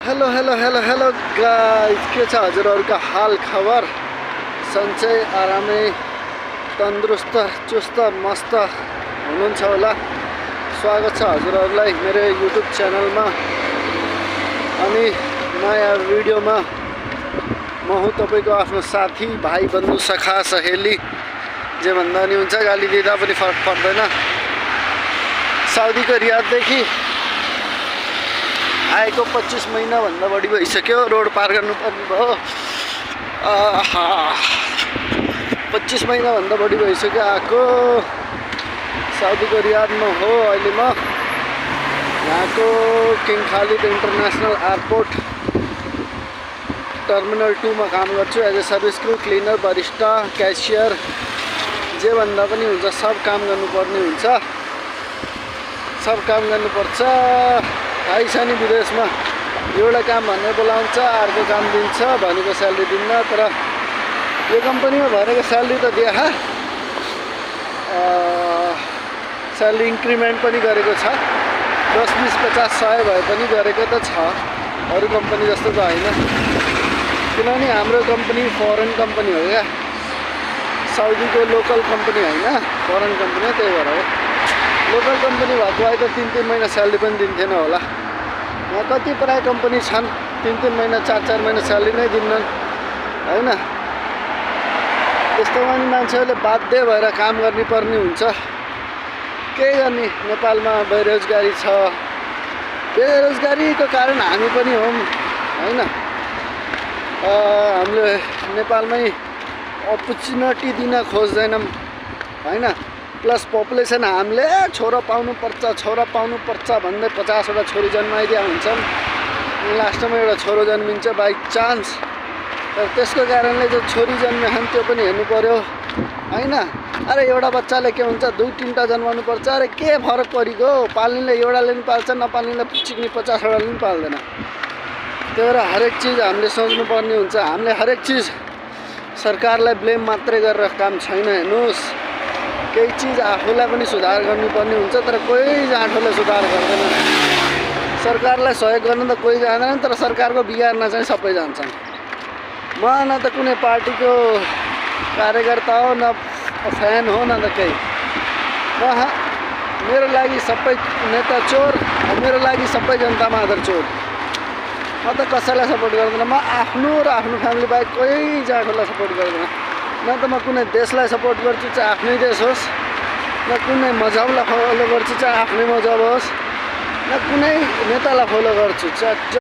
Hello hello hello hello guys, के छ हजुरहरुको हाल खबर? सन्चै आरामै तन्दुरुस्त चुस्त मस्त हुनुहुन्छ होला। स्वागत छ हजुरहरुलाई मेरो युट्युब च्यानलमा। अनि नयाँ भिडियोमा म हुँ तपाईको आफ्नो साथी, भाइ, बन्धु, सखा, सहेली, जे भन्दा नि हुन्छ। गाली दिँदा पनि फरक पर्दैन। साउदीको रियाददेखि आएको 25 महिना भन्दा बढी भइसक्यो। रोड पार गर्नुपर्ने भयो। 25 महिना भन्दा बढी भइसक्यो आएको। साउदीको रियादमा हो अहिले म। यहाँको King Khalid international airport terminal 2 मा काम गर्छु as a service crew, cleaner, barista, cashier, जे भन्दा पनि हुन्छ। सब काम गर्नुपर्ने हुन्छ। सब काम गर्नुपर्छ। थाहै छ नि, विदेशमा एउटा काम भन्ने बोलाउँछ, अर्को काम दिन्छ, भनेको स्यालेरी दिन्न। तर यो कम्पनीमा भनेको स्यालेरी त दिए, स्यालेरी इन्क्रिमेन्ट पनि गरेको छ। 10, 20, 50, 100 भए पनि गरेको त छ। अरू कम्पनी जस्तो त होइन, किनभने हाम्रो कम्पनी फरेन कम्पनी हो क्या। साउदीको लोकल कम्पनी होइन, फरेन कम्पनी हो। त्यही भएर हो। लोकल कम्पनी भएको भए त 3-3 महिना स्यालेरी पनि दिन्थेन होला। यहाँ कति प्राय कम्पनी छन् 3-3 महिना 4-4 महिना स्यालेरी नै दिन्नन् होइन। त्यस्तोमा नि मान्छेहरूले बाध्य भएर काम गर्नुपर्ने हुन्छ। के गर्ने, नेपालमा बेरोजगारी छ। बेरोजगारीको कारण हामी पनि हौँ होइन। हामीले नेपालमै अपर्च्युनिटी दिन खोज्दैनौँ होइन। प्लस पपुलेसन हामीले छोरा पाउनुपर्छ भन्दै 50वटा छोरी जन्माइदिया हुन्छन्। लास्टमा एउटा छोरो जन्मिन्छ बाई चान्स। तर त्यसको कारणले जो छोरी जन्मिन्छन् त्यो पनि हेर्नु पर्यो होइन। अरे एउटा बच्चाले के हुन्छ, 2-3टा जन्माउनु पर्छ। अरे के फरक परेको? पाल्नेले एउटाले पनि पाल्छ, नपाल्नेले चिक्ने 50वटाले पनि पाल्दैन। त्यही भएर हरेक चिज हामीले सोच्नुपर्ने हुन्छ। हामीले हरेक चिज सरकारलाई ब्लेम मात्रै गरेर काम छैन। हेर्नुहोस्, केही चिज आफूलाई पनि सुधार गर्नुपर्ने हुन्छ। तर कोही आफूलाई सुधार गर्दैन। सरकारलाई सहयोग गर्न त कोही जाँदैन, तर सरकारको बिगार्न चाहिँ सबै जान्छन्। म न त कुनै पार्टीको कार्यकर्ता हो, न फ्यान हो, न त केही। मेरो लागि सबै नेता चोर, मेरो लागि सबै जनता मादर चोर। म त कसैलाई सपोर्ट गर्दैन। म आफ्नो र आफ्नो फ्यामिली बाहेक कोही जाँकोलाई सपोर्ट गर्दैन। न त म कुनै देशलाई सपोर्ट गर्छु, चाहे आफ्नै देश होस्। न कुनै मजहबलाई फलो गर्छु, चाहे आफ्नै मजहब होस्। न कुनै नेतालाई फलो गर्छु, चाहे